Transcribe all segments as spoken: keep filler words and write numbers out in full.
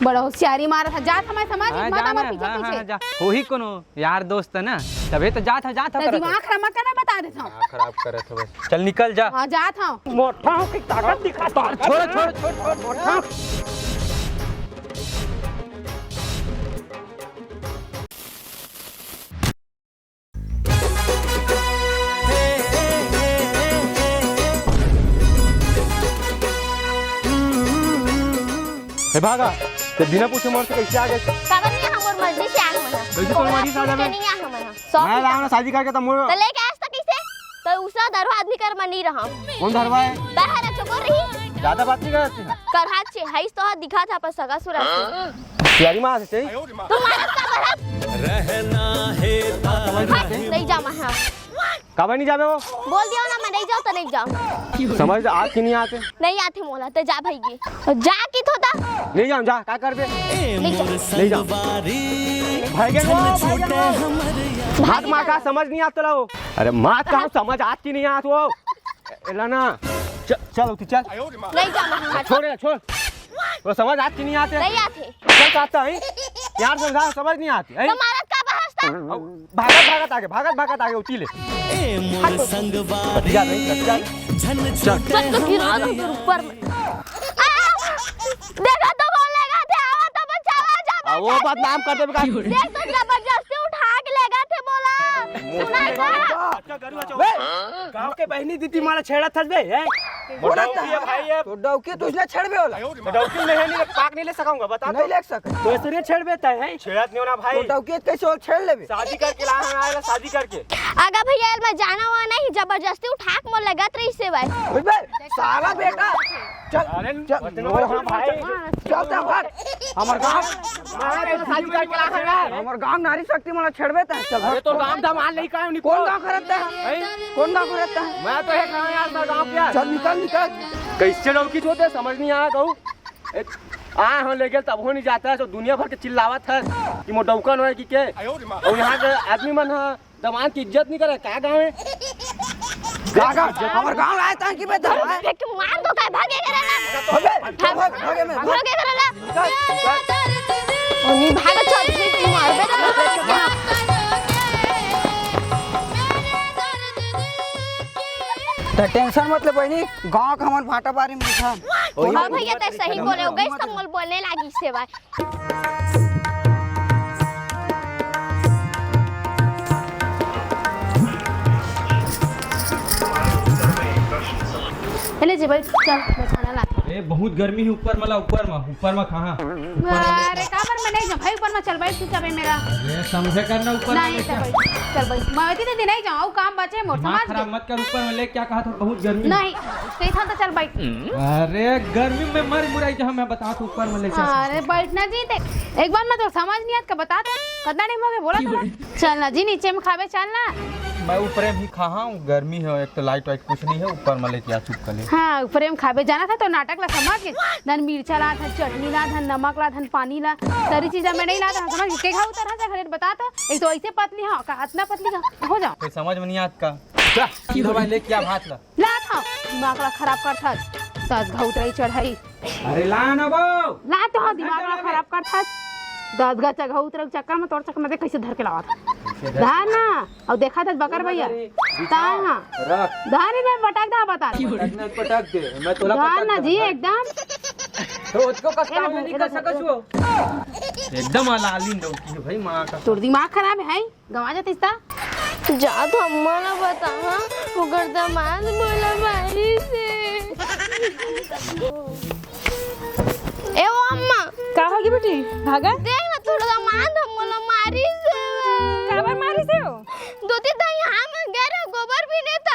बड़ा होशियारी मारत हे, जात हवंव समझ, हाँ, मत जा हमर ना, पीछे हाँ, हाँ, पीछे। हाँ, जा। होही कोनो यार दोस्त हे ना, तभे तो जात हवंव, जात हवंव त करत दिमाग हवंव। खराब मत करना, बता देत हवंव। दिमाग खराब करत हवस। चल निकल जा। हाँ, जात हवंव। मोटा होके ताकत दिखा। छोड़, छोड़, छोड़, छोड़, मोटा। ए भागा, ते बिना पूछे मोर से कैसे आ गए? काबर नहीं, हमर मर्जी से आए हन। कैसे तोर मर्जी से आ जाबे? नहीं आए हन। शौक मैं लाऊं ना शादी करके त मोर तो लेके आस तक कैसे? तो दूसरा दरवा आदमी कर मन नहीं रहा। कौन दरवा है? बहरा चोकर रही। ज्यादा बात नहीं करती। कर हाथ से, हाइस तो हाथ दिखा था पर सगा सुरा से। तैयारी मार से। तुम्हारा का बहरा? रहना है हट, नहीं जामा है। काबर नहीं जाबे वो? बोल दिया ना, मैं नहीं जाऊँ तो नहीं जाऊँ। समझ आत कि नहीं आत? नहीं आत हे मोला, ते जा भाई गे। जा की थोता। नहीं जाऊँ, जा, का करबे? नहीं जाऊँ। नहीं जाऊँ। भाई गे वो, भाई गे वो। बात माँ का समझ नहीं आत तोला वो। अरे माँ का समझ आत कि नहीं आत वो? एला ना। चल, चल उठी, चल। नहीं जाना है, हट। छोड़ रे, छोड़। वो समझ आत कि नहीं आत? नहीं आत हे। चल, आता है। यार समझा, समझ नहीं आती है। तो मारत का बहस था? अब भागत, भागत आगे, भागत, भागत आगे उठी ले। ए मोर संगवारी, बतिया नहीं, बतिया नहीं। चल। बस तो गिरा दो फिर ऊपर में। आ! देखा तो बोल लेगा थे, आवा तो बचावा जा, आ, वो बदनाम कर देबे का? देख तो जबरदस्ती उठा के लेगा थे बोला। सुना का? अच्छा, गरुआ चौक। बे, गाँव के बहिनी दीदी माला छेड़त हस बे, हैं? मोटा डौकी है भाई, अब। तो डौकी तो इसने छेड़बे होला। तो डौकी में है नहीं, पाक नहीं ले सकाऊंगा, बता नहीं तो। ले सकत। तो इसने छेड़बे तय है। छेड़त नहीं होना भाई। तो डौकी कैसे हो छेड़ लेबे? शादी करके ला, हाँ, आएला शादी करके। आगा भैया, एल मैं जाना हुआ नहीं, जबरदस्ती उठा के मोर लगत रही से भाई। ओए बे, साला बेटा। चल, अरे, चल, बदमाश हाँ भाई। चल, चल, भाग। हमर गाँव, मैं तो शादी करके ला है यार। हमर गाँव नारी शक्ति मोला छेड़बे तय, चल, अरे, भाग। तो गाँव धमाल नहीं का है, कौन गाँव खरीदता है? हैं? कौन गाँव खरीदता है? मैं तो एक गाँव यार, मैं गाँव के यार। चल, निकल, निकल। कैसे डौकी होते, समझ नहीं आया कहूँ। एक, आ, हम ले गेल, तब हो नहीं जाता है, तो दुनिया भर के चिल्लावत है कि मोर डौका नो है कि के। और यहाँ के आदमी मन है, दमाद की इज्जत नहीं करे, का गाँव है? का गाँव? हमर गाँव लाए ताकि बे धरवाए। फेंक के मार दो, काय भागे करे ना? अबे, भाग, भाग, भागे में, भाग। भागे करे ना? निकल, निकल। ओ, नहीं भागे, चल, फेंक के मार दे ना। तो टेंशन मत ले बहिनी, गाँव का हमन भाटा बारी में दिखा। हाँ भैया, तै सही बोले हो, गैस तो मोल बोलने लागी से भाई। ले जी भाई, चल, मैं खाना ला। ए, बहुत गर्मी है ऊपर मला, ऊपर मा, ऊपर मा कहाँ? अरे, काबर मैं नहीं जाऊँ भाई, ऊपर मा चल भाई, तू चबे मेरा। ये समझे करना ऊपर मा नहीं, लेके। चल भाई, चल भाई, मैं इतने दिन नहीं जाऊँ, काम बचे मोर, दिमाग समझ खराब गए? मत कर, ऊपर मा ले क्या कहा था, बहुत गर्मी है। नहीं, कहीं था तो चल भाई। अरे, गर्मी में मर मुराई जहाँ मैं बता तू ऊपर मा ले चल। अरे, बैठना जी, ते एक बार मैं तो समझ नहीं आता, बता तो, कितना टाइम हो गया बोला था? चल ना जी, नीचे में खाबे, चल ना। मैं ऊपरे में ही खा हूँ, गर्मी है, एक तो लाइट वाइट कुछ नहीं है, ऊपर में लेके आ चुप कर ले। हाँ, ऊपरे में खाबे जाना था तो नाटक ला समझ के, धन मिर्चा ला, धन चटनी ला, धन नमक ला, धन पानी ला, सारी चीजा मैं नहीं ला था, समझ के, के खाऊ तरह से घरे बता तो, एक तो ऐसे पतली हाँ, का इतना पतली का, हो जाओ। फिर समझ में नहीं आत का। जा, सीधा भाई लेके आ भात ला। ला था, दिमाग ला खराब कर था, दस घाव उतराई चढ़ाई। अरे ला ना बो। ला तो हाँ, दिमाग ला खराब कर था। दस गा चघा उतरे चक्कर में तोर चक्कर में देख कैसे धर के लावा था। धर ना, और देखा था बकर भैया। ता हाँ। रख। धर इधर पटक दा बता। पटक ना पटक दे, मैं तोला धर पटक ना दे, जी धर। एकदम। तो उसको कस ए ना, काम नहीं ए कर ना, सकत हो। एकदम अलाली डौकी है भाई माँ का। तोर दिमाग खराब है। गवा जातिस ता? जात अम्मा ला बता, हाँ, ओकर दमाद मोला मारिस हे। ए ओ अम्मा। का होगे बेटी? भागा? देख ना, तोर दमाद ह मोला मारिस हे। काबर मारिस हे ओ? दोती त यहाँ में गे रहे, गोबर बीने त।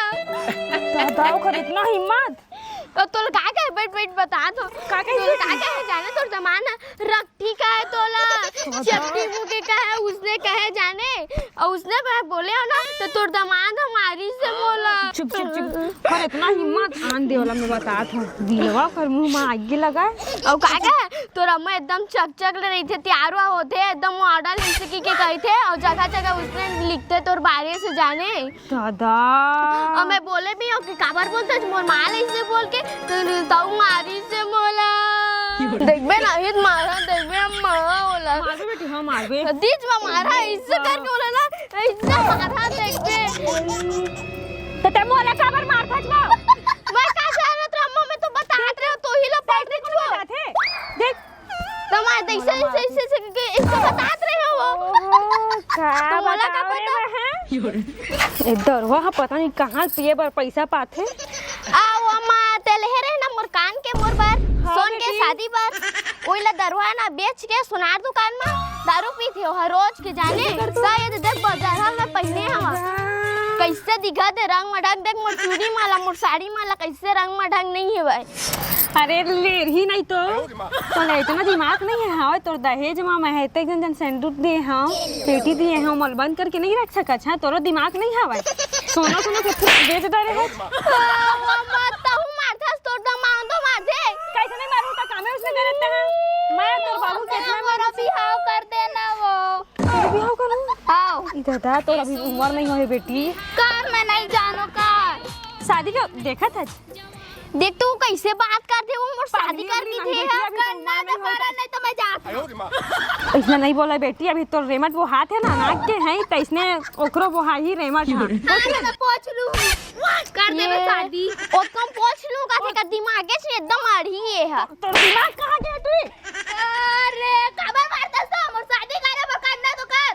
दादा, ओकर इतना हिम्मत? तो तोला का कहे, बैठ, बैठ, बता तो। का कहे तोला जी? का कहे, जाने तोर दमाद ह रख ठीक है तोला, चपटी मुके कहे, उसने कहे जाने, और उसने मैं बोले हो ना, तो तोर दमाद ह मारिस हे मोला। चुप, चुप, चुप। पर इतना हिम्मत आन दे वाला मैं बतात हूँ। दिलवा कर मुँह में आगी लगा। और का कहे, तोर अम्मा एकदम चकचक ले रहिथे, तैयार हुआ होथे, एकदम मॉडल जैसे की के कहिथे, और जगह जगह उसने लिखथे तोर बारे से जाने। दादा। और मैं बोले भी हूँ कि काबर बोलते हो, मोर माँ ले इसे बोल के, तो ताऊ मारिस हे मोला। देखबे ना, हित मारा, देखबे मारबे बेटी, हाँ, मारबे। दीज में मारा, इज्जत करके बोला ना, इज्जत मारा, देखबे। तो ते मोला काबर मारथस बा? मैं का जानत रहूं, मैं तो बतात रहे हो, तो ही ला पकड़े छो। देख, तो मैं तो ऐसे, ऐसे, ऐसे, ऐसे, ऐसे बतात रहे हो। ओहो, का तो मोला का बताओ रे पता? बहन? ए दरुहा ह पता नहीं कहाँ पिए बर पैसा पाथे। आ, वो अम्मा, ते लेहे रहे ना मोर कान के मोर बर, हाँ, सोन के बेटी। शादी बर। ओइला दरुहा ना बेच के सोनार दुकान म दारू पीथे, ओहा रोज के जाने। शायद देख, बजार में पहिने हवा। कैसे दिखत हे रंग म ढंग, देख मोर चूड़ी माला, मोर साड़ी माला, कैसे रंग म ढंग नहीं हे भाई। अरे लेरही नहीं तो, तोला इतना दिमाग नहीं है। हाँ, तोर दहेज मा मैं हे, इतने जन जन सेंदूर दिए हंव, पेटी दिए हंव, मल बंद करके नहीं रख सकत, हाँ, तोरो दिमाग नहीं हवय। सोना सोना के फूल बेच डारे है। ओ, मत तहु मारथस, तोर दमांदो मार दे। कैसे नहीं मारू, तो कामे उसने करे ते हैं। मैं तोर बाबू के इतना मोरा बिहाव कर देना वो। तेरे बिहाव करूँ? आओ। इधर दा, तोर अभी उम्र नहीं होए बेटी। कर मैं नहीं जानो कर। शादी का देखा था? देख तू कैसे बात करथे, वो मोर शादी पागली कर उगली दी नहीं थे बेटी, हम। अभी तो करना उम्र तो नहीं होए। करा, नहीं तो मैं जात हूँ। इसने नहीं बोला बेटी, अभी तो रेमट वो हाथ है ना नाक के है, तो इसने ओकरो वो हाई रेमट हाथ। हाँ, तो मैं पोछ लूँ। कर देबे ये शादी। ओतका पोछ लूँ का, तेकर दिमाग है एकदम अड़ी ये है। तो दिमाग कहाँ के तू? अरे, काबर मारता सा? मोर शादी करे बर करना तो कर।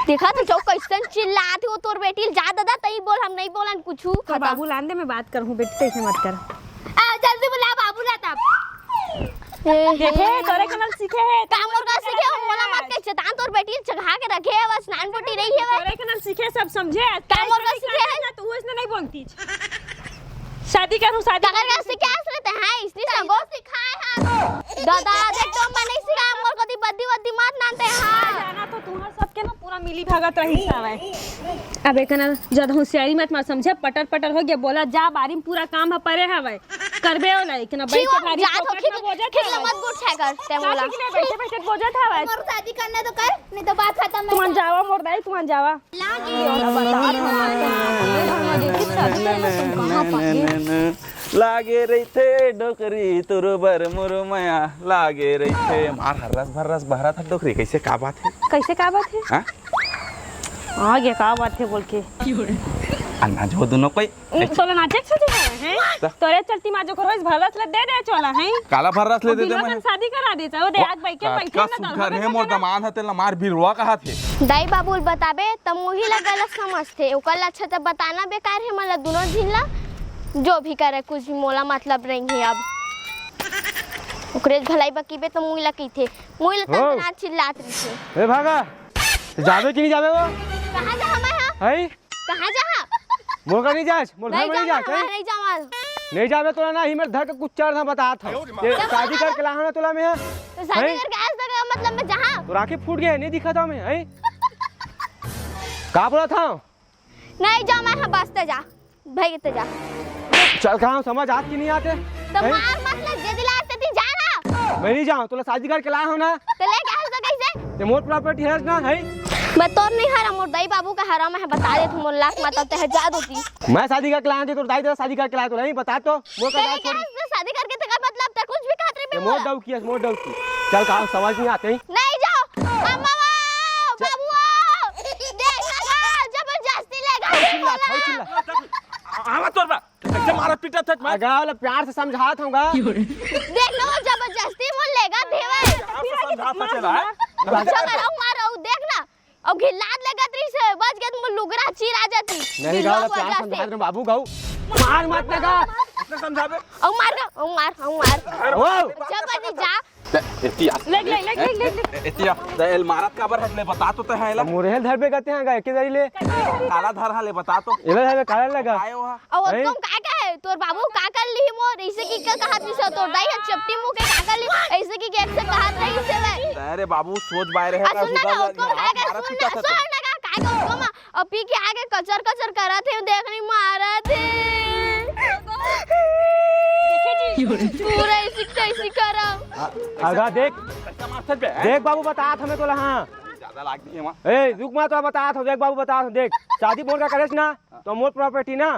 देखा तो चौक कैसन चिल्लात हो तोर बेटी ल, जा दादा, तई बोल, हम नहीं बोलन कुछू। तो खत्म। बाबू लान दे, मैं बात करहूँ बेटी, तैसे मत कर। आ, जल्दी बुला बाबू ला तब। ए, देखे, तोरे कनल सीखे है, का मोर का सीखे हो? मोला मत के चेतान, तोर बेटी ल चघा के रखे है, बस नान पोटी नहीं है। तोरे कनल सीखे सब समझे। का मोर का सीखे है? ना, तू इसने नहीं बोलती। शादी करूँ, शादी काकर करूँ। का सिखाए हस रे तैं, हाँ, इसने सबो सिखाए हस। दादा, देख तो मैं नहीं सिखाए, मोर कती बद्दी वद्दी मत नानते, हाँ। जाना तो तुम्हार सबके ना पूरा मिली भगत रही हवय। अब एक ना ज्यादा होशियारी मत मार, समझे? पटर पटर हो गया, बोला जा, बारी में पूरा काम ह परे हवय, करबे ओला। एक ना बैठ के भारी जा तो फोकट खिल-, में बोजत खिल हवय। मत गुट छाय कर, तैं मोला। बैठे बैठे बोजत हवय। मोर शादी करना तो कर, नहीं तो बात खत्म है। तुमन जावा मोर दाई, तुमन जावा। लागे रहिथे डोकरी तुर बर मोर मया, लागे रहिथे। मार हर्रस भर्रस बहरत हे डोकरी, कैसे का बात है? कैसे का बात है? हाँ? आगे का बात है बोल के। अन्ना जो दोनों कोई तोला नाचे के सोचे हवे, हैं? त? तोरे चलती मा जो करो, इस भर्रस ले दे दे चोला, हैं? काला भर्रस ले दे दे दुल्हन मैं। शादी करा दे, चाहे वो दे, ओ, आग बैठ के बैठे का ना, सुघर दौड़ो है ना, मोर ना। दमांद ह, तेला मार बिरवा कहा थे। दाई बाबू ल बताबे, त मुही ला गलत समझथे। ओकर ला अच्छा त बताना बेकार है, मतलब दुनों झिन ला। जो भी करे, कुछ भी मोला मतलब नहीं है अब। ओकरे भलाई बकीबे त मुही ला कहिथे। मुही ला ओ। तंगना चिल्लात रहिथे। ए भागा, जाबे कि नहीं जाबे वो? कहाँ जा हमारा? हैं? कहाँ जाहा? मोर का नहीं जास, मोर घर में नहीं जास, हैं? नहीं जावा। नहीं जाबे तोला ना, ही मेर धर के कुछ चार था बतात हूँ। ये शादी करके लाहा ना तोला मैं, हैं? तो शादी करके आज तक मतलब मैं जाहा। तो राखी फूट गया, नहीं दिखा था मैं, हैं? का बोला था? नहीं जावा, मैं, हाँ, बस ते जा। भाई ते जा। चल कहाँ समझ आत कि नहीं आते? तो हैं? मार मत लग, जे दिला आते ती जा ना। मैं नहीं जाऊँ, तोला शादी करके लाहा हूँ ना। तो लेके आए तो कैसे? ते मोर property है ना, हैं? मैं तोर नहीं हरा, मोर दाई बाबू का हरा, मैं बता दे, तू मोर लाख माता ते जा दो ती। मैं शादी करके लाया थे, तोर दाई दादा शादी करके लाया तो नहीं, बता तो। मोर का तेरे दाई क्या छोड़। से शादी करके तेरा मतलब, तेरा कुछ भी खातिर ये भी मोर बोला। डौकी है, मोर डौकी। चल कहाँ समझ नहीं आते हैं। नहीं जाओ, अम्मा आओ, बाबू आओ, देख लगा, जबरदस्ती लेगा, चिल्ला, बोला। चिल्ला। आवा तोर बा। कैसे मारत पीटत हस, मार। अगा, ओला प्यार से समझात हूँगा। देख लो, जबरदस्ती मोर लेगा देवे। प्यार से समझात हस, चला, हैं? अच्छा करो, मारो, देख ना। अब घिल्लात लेगा तरी से, बच गए तुम लुगरा चीर आ जाती। नहीं गा, ओला प्यार से समझात हूँ बाबू गऊ। मार मत लगा। कैसे समझाबे? अब मार गा, अब मार, अब मार। अरे ओ। जबरदस्ती जा। एतिया। ले, ले, ले, ले, ले, ले। एतिया। त एल मारत काबर हस ले बता तो ते है ला। मोरे धरबे कहते हैं गा, के दरी ले। काला धर हा ले बता तो। एला धरबे काला लगा। आयो हा। अउ हैं? तुम का कहे? तोर बाबू का कर ली मोर? ऐसे की का कहत रहिस तोर दाई ह चपटी मुंह के का कर ली? ऐसे की के से कहत रहिस हे। अरे बाबू सोच बाय रहे आ, का सुन ना, सुधर जा, उसको हाथ का मारत सुन पीटत ना, हस। सुन ना, का, का उसको मा-, अब पी के आगे कचर कचर करत हे, देख नहीं मारत हे। पूरा ऐसी तैसी करम। अगा देख, कैसा मारत बे? देख बाबू बतात हमें तोला, हाँ। ज्यादा लाग नहीं है वहाँ। ए, रुक मा तो बतात हूँ, देख बाबू बतात हूँ, देख। शादी मोर का करेस ना, तो मोर property ना,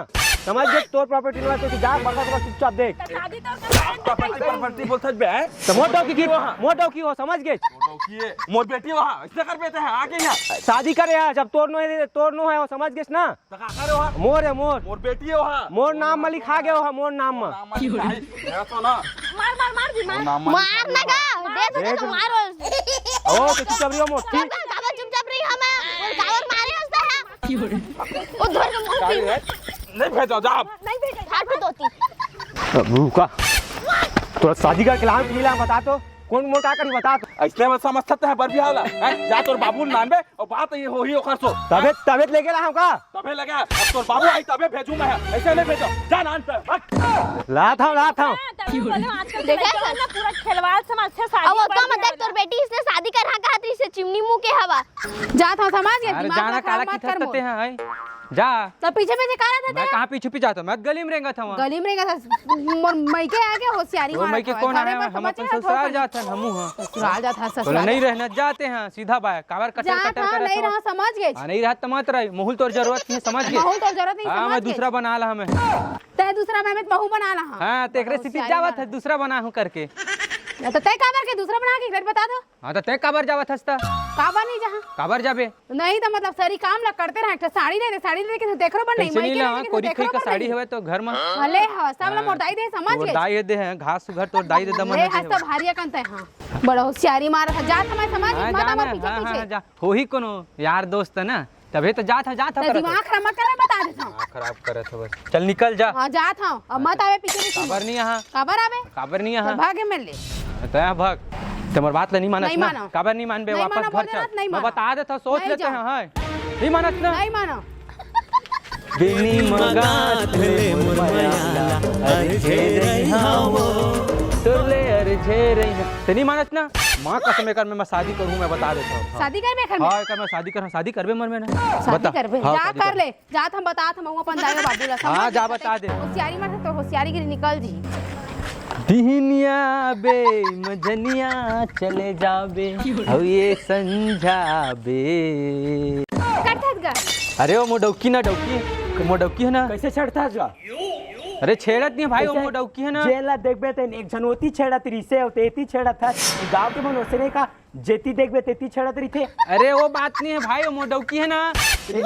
समझ गे? तोर प्रॉपर्टी नोहय, तो जा, बड़का बड़का चुपचाप देख। शादी तो कर। प्रॉपर्टी, प्रॉपर्टी बोलत हस बे, हैं? तो मोर डौकी की, मोर डौकी हो, समझ गे? मोर डौकी हे, मोर बेटी हो, हाँ, अइसने कर बेटा है, आगे यहाँ। शादी करे है, जब तोर नोहय, तोर नोहय, वो समझ गेस ना? तो का करे हो? मोर है, मोर। मोर बेटी हो, हाँ। मोर नाम मा लिखा गे हो, मोर नाम मा। नाम मा लिखा है, मेरा तो ना। मार, मार, मार भी, मार। नाम मा मार लिखा ना है। का, दे दे दे तो मारो। ओ, तो चुपचाप रहियो मोर, ठीक? काबर, काबर चुपचाप रही हम, काबर मारे हंसता है? वो धर के मुंह का रे? नहीं भेजा, जा। नहीं भेजा। फाट दोती। अब रुका। तोर शादी करके लाहूं कि नहीं लाहूं, बता तो। कोन मोर का करी, बता तो। अइसने मत समझत हस बर बिहाव ला। हैं? जा तोर बाबू ल नानबे, अउ बात ये होही ओकर सो। तभे, तभे लेके लाहूं का? तभे लेके, अब तोर बाबू आही तभे भेजहूं मैं। अइसे नहीं भेजों। जा नान बे, भाग। लात हंव, लात हंव। हाँ, तभी बोले, आजकल के देखा लड़के है? ना, पूरा खिलवाड़ समझथे शादी अब वो तो मत देख, तोर बेटी अइसने शादी करहा कहत रहिसे, चिमनी मुंह के हवा। जात हंव, समझ गे, अरे दिमाग जाना खराब काला मत कर मोर। हैं, हैं? जा। तो पीछे पीछे का रहत हस? मैं कहाँ पीछू पीछू जात हंव? मैं गली में रेंगत हंव। गली में रेंगत हस? मोर मइके आगे होशियारी मारत हवस। मइके कोन आय? हम अपन ससुराल जात हन, हमू ह। ससुराल जात हस, ससुराल। नहीं रहना, जात हंव सीधा बाय। काबर कटर कटर करत हस? नहीं रहा, समझ गे। हाँ, नहीं रहत त मत रही। महू ल तोर जरूरत नहीं, समझ गे। महू ल तोर जरूरत नहीं, हाँ, समझ गे। मैं दूसरा बना ला हमें। तै दूसरा मैं, महू बना ला, हाँ। हाँ, तेकरे सेती जावत हस, दूसरा बनाहूं करके। तो तै काबर के दूसरा बना के एक बार बता दो। हाँ, तो तै काबर जावत हस त? काबर नहीं जाहूं? काबर जाबे? नहीं तो मतलब सरी काम ला करते रहा, एक ठो साड़ी ले दे, साड़ी ले दे, तेकरो बर नहीं, कइसे नहीं मइके ला, ले दे, कोरी तेकरो खई का बर साड़ी नहीं। हवय तो घर मा। भले ह, सब ला हाँ, मोर दाई दे, समझ तोर गे? दाई दे हे, घास घर तोर दाई दे दमन ले दे हस हे। तो भारी अकन तै, हाँ। बड़ा होशियारी मार रहा, जात हंव मैं, समझ हाँ, मत जा ना, मार पीछे हाँ, पीछे। हाँ, जा। होही कोनो यार दोस्त ना, तभे तो जात हंव, जात हंव तो करत दिमाग हंव। खराब मत कर, मैं बता देत हंव। दिमाग खराब करत हवस। चल निकल जा। हाँ, जात हंव। अब मत आबे पीछे पीछे। काबर नहीं आहा? काबर आबे? काबर नहीं आहा? तो भागे मेर ले। तो यहाँ भाग। ते मोर बात ला नहीं मानस नहीं ना? मानव। काबर नहीं मानबे? नहीं वापस मानव, घर बोल चल। देना, नहीं मैं मानव। बता देत हंव, सोच नहीं लेते जाओ। हैं, हैं? नहीं मानस ना? नहीं मानव। बिनी मगात ले मोर मया ला, अरे झेरई हवो। तोर ले अरे झेरई हवो। ते नहीं मानस ना? माँ कसम, एकर में मैं शादी करहूँ, मैं बता देत हंव। हाँ। शादी करबे एकर में? हाँ, एकर में शादी करहूँ, शादी करबे मोर में ना। शादी बता। करबे? हाँ, जा शादी कर कर। ले। जात हंव, बतात हंव, महू अपन दाई बाबू ला, समझ गे? हाँ, जा बता दे। होशियारी मार, तोर होशियारी गिरी निकल जी। दिहिनिया बे मजनिया चले जाबे, हऊ ये संझा बे। करथस गा। अरे वो मोर डौकी ना, डौकी, मोर डौकी हे ना। कइसे छेड़थस गा? अरे छेड़त नहीं भाई, वो कइसे? मोर डौकी हे ना। जेला देखबे तेन एक झन ओती छेड़त रिहिसे, अउ ते एती छेड़त हस। गाँव के मन ओसने का जेती देखबे तेती छेड़त रहिथे। अरे वो बात नहीं हे भाई, वो मोर डौकी हे ना। ए,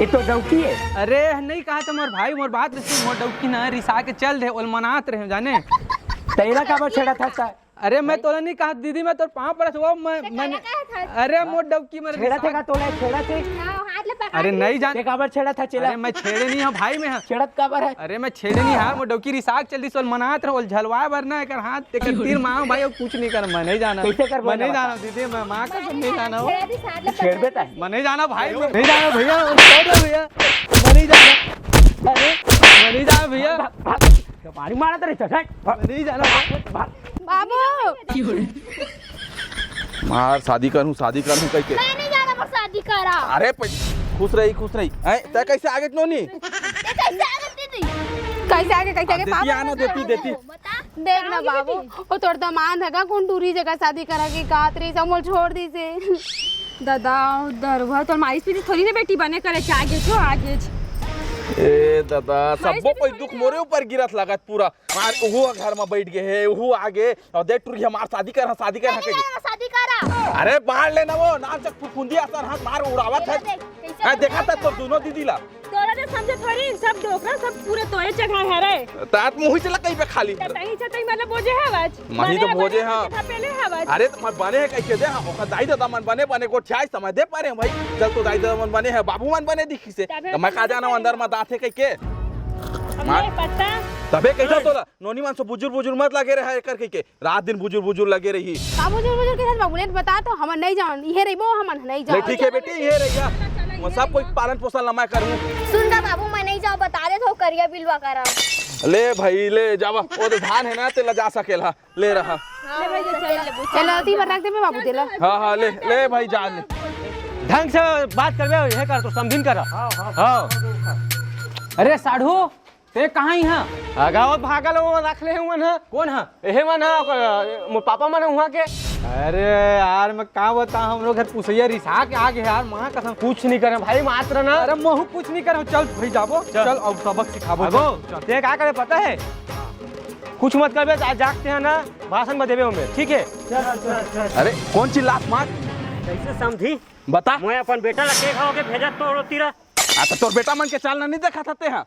ए तो डौकी हे। अरे नहीं कहत हंव मोर भाई, मोर बात ल सुन, मोर डौकी ना रिसा के चल दे, ओला मनात रहेंव जाने। तेला काबर छेड़त हस? अरे मैं तोला नहीं कहत दीदी, मैं तोर पाँव पड़त हंव, मैं, ते मैं काला कहत हस? अरे मोर डौकी मर छेड़त हे का तोला, छेड़त हे? हाँ, हाथ ले पकड़ अरे ले। नहीं जान। ते काबर छेड़त हस चेला? अरे मैं छेड़े नहीं हंव भाई, मैं हंव। छेड़त काबर हस? अरे मैं छेड़े नहीं हंव, मोर डौकी रिसा के चल दिस, ओला मनात रहेंव, ओला झलवाय बर ना एकर हाथ। तेकर तीर माँ भाई, अउ कुछ नहीं कर, मैं नहीं जानव। कइसे करबो मैं नहीं जानव दीदी, मैं माँ कसम नहीं जानव। छेड़बे तैं? मैं नहीं जानव भाई, मैं नहीं जानव भैया, मैं छोड़ दो भैया, मैं नहीं जानव। अरे, मैं नहीं जानव भैया। भाग, भाग, भाग। मारी मारत रहे, चल, हट, भाग। मैं नहीं जानव। भाग, भाग। बाबू। मार, शादी करहूँ, शादी करहूँ कहिके। मैं नहीं जानव, पर शादी करा। अरे, प-, खुश रही, खुश रही। हैं, तैं कइसे आगे नोनी? तैं कइसे आगे दीदी? कइसे आगे, कइसे आगे? देती पापा आना, देती, देती। बता। देख ना बाबू, वो तोर दमांद हे का, कोन टूरी जगह शादी करा के कात रही, सब मोल छोड़ दिसे। दादा, दरुहा, तोर मारिस पीरिस थोड़ी ना बेटी बने करे, आगे छो, आगे छ। ए दादा, मारिस सबो पीरिस कोई थोड़ी दुख ना। मोरे ऊपर गिरत लागत पूरा। मार, उहू घर में बैठ गए हे, उहू आगे, अउ देख टूरी हमार शादी कर, हाँ, शादी कर, हाँ, नहीं, कहिके। नहीं, शादी करा। अरे, बाढ़ लेना वो, नाम से फुफुंदी असर हाथ मार उड़ावत हे। देख, कैसे आ, देखा था तोर दोनों दीदी ला। तोला तो समझे थोड़ी, सब डोकरा, सब पूरे तोरे चघाए हरे। तात मुही चला कहीं पे खाली। त तही से तही मतलब बोझे हवस। माही तो बोझे, हाँ। पहले हवस। अरे, त मैं बने हे कहिके दे, हाँ, ओकर दाई ददा मन बने, बने गोठियाई समय दे पारे भाई। चल तो दाई ददा मन बने हे, बाबू मन बने दिखिसे। तबे त मैं का तो जाना अंदर में दात हे कहिके। अब मार। नहीं पता। तबे कहिथों तोला, नोनी मन से बुजुर बुजुर मत लगे रहा एकर कहिके। रात दिन बुजुर बुजुर लगे रही। का बुजुर बुजुर के साथ बाबू, ले बता तो, हमन नहीं जान, इहे रहिबो, हमन नहीं जान। ले ठीक हे बेटी, इहे रहिया। मैं सब कोई पालन पोषण ला मैं करहूँ। सुन ना बाबू, मैं नहीं जाओ, बता देथों, करिया बिलवा करा। ले भाई, ले जावा, वो तो धान हे ना, तेला जा सकेला, ले रहा। चलो, ती पर रख देबे बाबू, तेला। हाँ, हाँ, ले, ले भाई, जा ले। ढंग से बात करबे, ये कर तो समझिन कर। हाँ, हाँ। हाँ। अरे साढ़ू, ते कहाँ ही हा? अगा वो भागल, वो रख ले हुआ ना। कौन हा? एहे मन हा, ओकर, मोर पापा मन हुआ के। अरे यार, मैं का बतावं, हमरो घर पुसैया रिसा के आगे हे यार, माँ कसम। कुछ नहीं करे भाई, मात्र ना। अरे महू कुछ नहीं करे, चल भाई जाबो, चल। चल अब सबक सिखाबो, आगो, चल, चल। ते का करे पता हे? कुछ मत करबे, आज जाके हे ना, भाषण में देबे हमें, ठीक हे? अरे कौन चिल्लात मार? कैसे समझी? बता। मैं अपन बेटा ला के खाओगे भेजा तोरो तीरा। आ, तो तोर बेटा मन के चाल नहीं देखा था ते हा?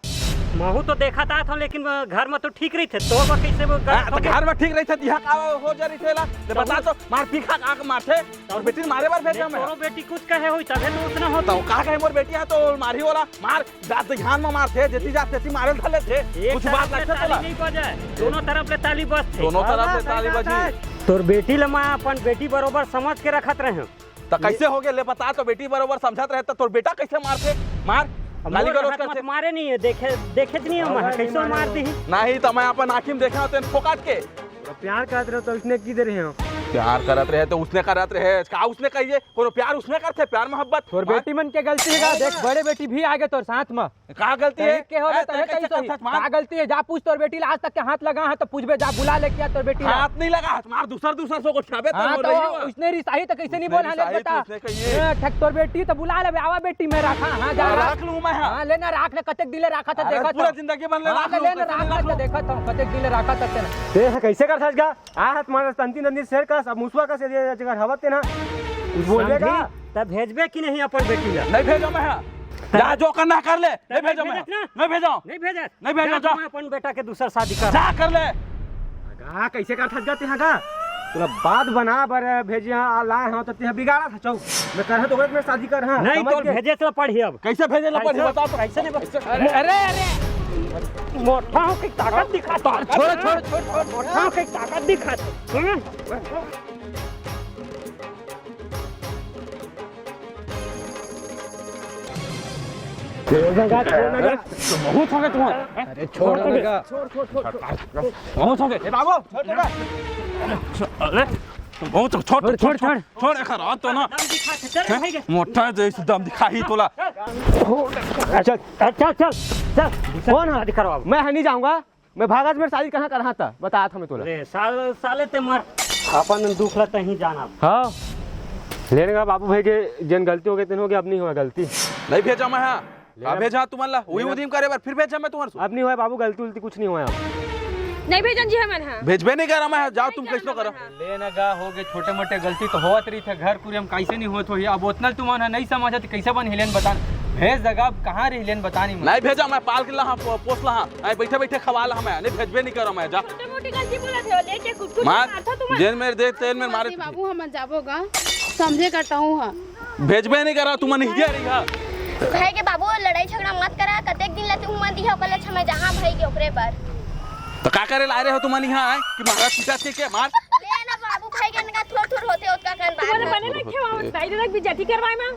महू तो देखा था, था, लेकिन घर में तो ठीक रही थे, तोर बर कैसे वो गलत हाँ, तो हो गया? घर में ठीक रही थे, दिहा का हो जा रही थे ला? ले तो बता तो, मार पीखा का मार थे, और बेटी मारे बार भेजा मैं। तोरो बेटी कुछ कहे हुई, तबे तो उतना होता। तो का कहे मोर बेटी है तो मारी वाला, मार, जात ध्यान में मार थे, जेती जात तेती मारे धले थे, एक कुछ बात तरफ ले लगता ताली तोला? नहीं बजे, दोनों तरफ ले ताली बज थे। दोनों तरफ ले ताली बजी। तोर बेटी ला मैं अपन बेटी बरोबर समझ के रखत रहे हूँ। त कैसे हो गया? ले बता तो, बेटी बरोबर समझत रहे त तोर बेटा कैसे मारथे? मार, अब गाली मोर गलौज हाथ करथे। मत मारे नहीं है, देखे, देखे तो नहीं है, मार, कैसे मार दी? नहीं त मैं अपन आँखी में देखा तेन फोकाट के। प्यार करत रहे तो इसने की दे रहे हो? प्यार करत रहे तो उसने करत रहे, का उसने कहिए? कोनो प्यार उसने करथे? प्यार मोहब्बत? तोर मार। बेटी मन के गलती हे का? देख, बड़े बेटी भी आगे तोर साथ में। का गलती हे? तरीके हो गए, तरीके तरीके से से करत हस, मार। का गलती हे? जा पूछ तोर बेटी ला, आज तक के हाथ लगा हे तो पूछबे, जा बुला ले क्या तोर बेटी ला। हाथ नहीं लगा, हाथ मार, दूसर दूसर से गोठियाबे तो हाँ, बोल तो रही हो। उसने रिसाही तो कैसे नहीं उसने बोल, हाँ, ले रिसाही तो बता। उसने कहिए। ए, ठक तोर बेटी तो बुला ले, आवा बेटी मैं राखा, हाँ, जा हाँ, राख। राख लूँ मैं, हाँ। हाँ, लेना राख ले, कतेक दिन ले राखा था, अरे, देखा पूरा था। जिंदगी भर ले हाँ, राख ले, लूँ, लेना कतेक राख दिन ले ले, राख लूँ। देखा था, कतेक दिन ले राखा था तेना। ए, कैसे करत हस गा? आ हाथ मार तंती नंदी शेर का, सब मुसवा का से ये जगह हवत तेना। बोलबे समझी? का? तब भेजबे कि नहीं अपन बेटी ला? नहीं भेजो मैं, हाँ। जा जो करना कर ले, नहीं नहीं भेजो मैं। भेजत ना। नहीं भेजो। नहीं भेजत। नहीं भेजो, जा जा। मैं अपन बेटा के दूसर शादी कर। जा कर ले। गा, कैसे करत हस गा तेहा गा? तोला बात बना बर भेजे हाँ, लाए हाँ, तो तेहा बिगाड़त हस चौ। मैं करहा तो ओकरे में शादी करहा, नहीं, समझ तोर गे? भेजे से पढ़ी अब। कैसे भेजे ला पढ़ी, कैसे? बता तो। कैसे नहीं बता? अरे, अरे, अरे। मोटा हो के ताकत दिखा। छोड़, छोड़, छोड़, छोड़। मोटा हो के ताकत दिखा। हाँ? छोड़ ना गा, छोड़ ना गा। अरे, तो बहुत हो गया तुम्हारा, हैं? अरे, छोड़ ना गा। बहुत हो गया। ए, बाबू, छोड़ ना गा। अरे, तो बहुत हो, छोड़, छोड़, छोड़, छोड़, छोड़। छोड़, एक हाथ तो ना। दम दिखा, चल, हैं? भाई के। मोटा जैसे दम दिखाही तोला। चल, चल, चल, चल। कौन है? शादी करवाओ। मैं है नहीं जाऊंगा। मैं भागत में शादी कहाँ करहा था, बतात हमें तोला। अरे, साल-, साले ते मर। अपन दुख ला तहीं जाना। हाँ। लेने का बाबू भाई के जेन गलती हो गई, तेन हो गया, अब नहीं हुआ गलती। नहीं भेजा मैं, हाँ। ले का अब भेजा तुमन ला? उही ले उदीम करे बर फिर भेजा मैं तुम्हारे से? अब नहीं हुआ बाबू, गलती उलती कुछ नहीं हुआ अब। नहीं भेजन जी हमन, हाँ। भेजबे नहीं करा मैं, हाँ। जाओ तुम कैसनो करा। लेन गा हो गए, छोटे मोटे गलती तो होत रही थे, घर कुरिया में कैसे नहीं होत होही। अब ओतना तुमन ह नहीं समझत, कैसे बनही लेन बता। भेज दगा, अब कहाँ रही लेन बता नहीं। नहीं भेजा मैं, पाल के ला हाँ, पो-, पोस ला हाँ। आई बैठे बैठे खवा ला हाँ मैं, नहीं भेजबे नहीं करा मैं, जा। छोटे मोटी गलती बोलत हे, लेके कुछ कुछ मार, मारता तुमन। जेन मेर दे, तेन मेर मारे। बाबू हमन जाबो गा, समझे करता हूँ हाँ। भेजबे नहीं करा, तुमन नहीं दे रही हा। भाई के बाबू लड़ाई झगड़ा मत करा, कतेक दिन ले तुमन दिहा ओकर ले अच्छा मैं जहाँ भाई के ओकरे बर। तो का करे ला रहे हो तुमन यहाँ आए कि मारा पीटा के, के मार? ले ना बाबू, भाई के नका थोर थोर होते ओतका कन बात तुम्हारे ना। बने ना खेवा, भाई दादा भी जटी करवाए मां।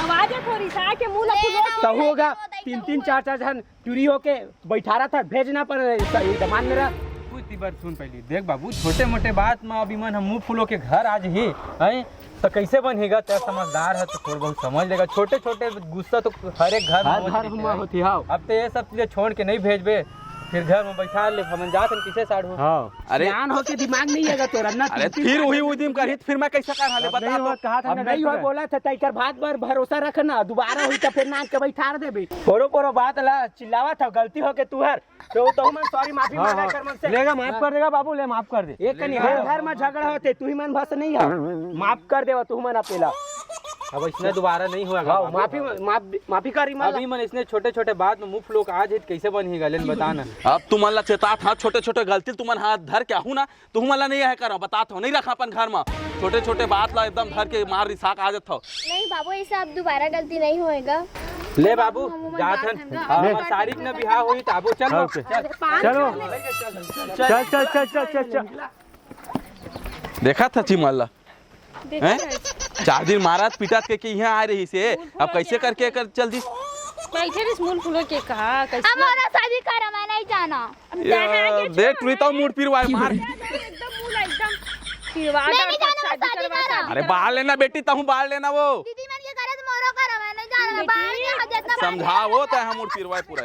आवाज है थोड़ी सा के मुंह ना ले खुलो। ना, तो होगा, भाई के तीन तीन होगा। चार चार जन चुरी होके बैठारा था, भेजना पर दमान मेरा। कुछ ती बार सुन पहली, देख बाबू, छोटे मोटे बात में अभी मन हम मुंह फूलो के घर आज ही, हैं? तो कैसे बनेगा? तेरा समझदार है तो थोड़ा बहुत समझ लेगा। छोटे छोटे गुस्सा तो हर एक घर में हर होत घर रहिथे, में हैं? होती, हाँ। अब तो ये सब चीजें छोड़ के नहीं भेजबे, फिर घर में बैठा ले, हमन जात हन किसे साढ़ू। हाँ। अरे सियान होके दिमाग नहीं है तोरा ना, अरे तीन तीन फिर चार वही चार उदिम करही, फिर मैं कैसे कर हाले अब बता नहीं तो। हुआ, कहा था अब ना नहीं हुआ, बोला था, तैकर बात पर भरोसा रखना, दोबारा हुई तो फिर नाक के बैठार देबे। पोरो पोरो बात ला चिल्लावा था, गलती होके तुहर, तो तहु मन sorry, माफी हाँ, मांगा हाँ। कर मन से। लेगा, माफ कर देगा बाबू, ले माफ कर दे। एक कनी हर घर में झगड़ा होते, तू ही मन बस नहीं है। माफ कर देवा तू मन अपेला। अब इसने दोबारा नहीं हुआ हाँ, बाबू। माफी, माफ, माफी करी मन अभी ला। मन इसने छोटे छोटे बात में मुंह फुलो के आज हित कैसे बनी गलेन बता ना। अब तुमन ला चेतात हा, छोटे छोटे गलती तुमन हाथ धर के आहू ना, तुमन ला नहीं है करा, बतात हो, नहीं रखा अपन घर में। छोटे छोटे बात ला एकदम धर के मार रिसाक आ जात हो। नहीं बाबू, ऐसा अब दोबारा गलती नहीं होएगा। ले बाबू, बाबू, हम जात हन। जात हन। हाँ, ले। हमार तारीख न बिहाव होई त आबो, चल हाँ, बाबू, ओके। चल। पाँच चलो। साल में चल, चल, चल, चल, चल। देखा था चिमल ला। देखा हैं? था। चार दिन मारत पीटत के, के यहाँ आ रही से, अब कैसे करके कर चल दी? बैठे रहिस मुंह फुलो के कहा, कैसे? अब मोरा शादी कर, मैं नहीं जाना। अब ये जाना है, ये देख, छोड़। तू तो मूड पिरवाए मार। एकदम मूड एकदम पिरवा मैं नहीं जाना, मैं शादी करवा। अरे बाहर लेना बेटी, तहूँ बाहर लेना वो। दीदी मन के करे तो मोरो करो, मैं नहीं जाना, मैं बाहर के हाथ जितना समझाओ, तय हम मूड पिरवाए पूरा।